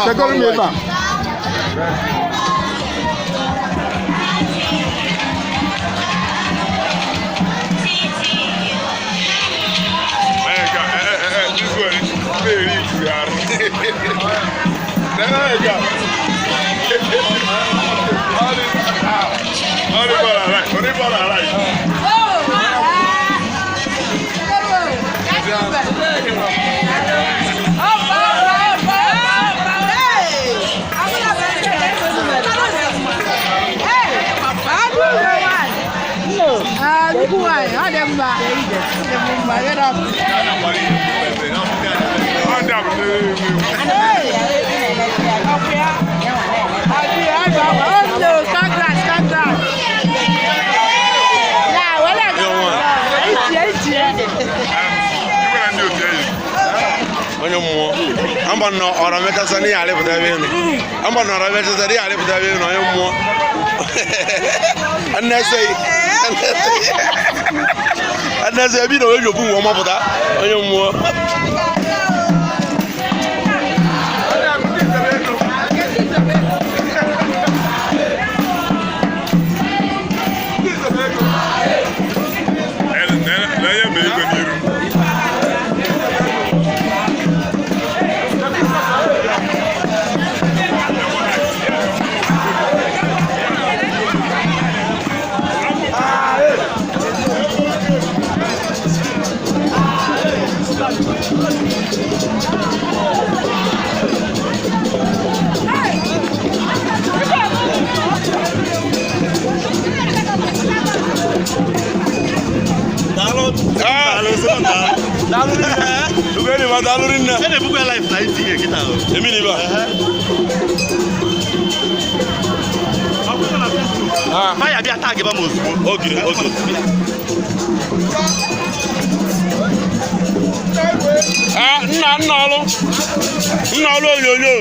Segoro m ebe a. Nnukwu nwanyị, ọ dị mma. Ọ dị mma, get up. Hey! Oh no, congrats, congrats. Yeah, well, I got it. Onye mmụọ amba nọ ọra mechasa n'ihe alịpụta ebe enu amba nọ ọra mechasa n'ihe alịpụta ebe enu onye mmụọ nnese ebi na onye jokwu nwa mapụta onye mmụọ. Daalụ rinne. Emi ni ba. Maya bịa tag ba m ozugbo. Oge oge. Nna nna ọlụ nna ọlụ onyonyo.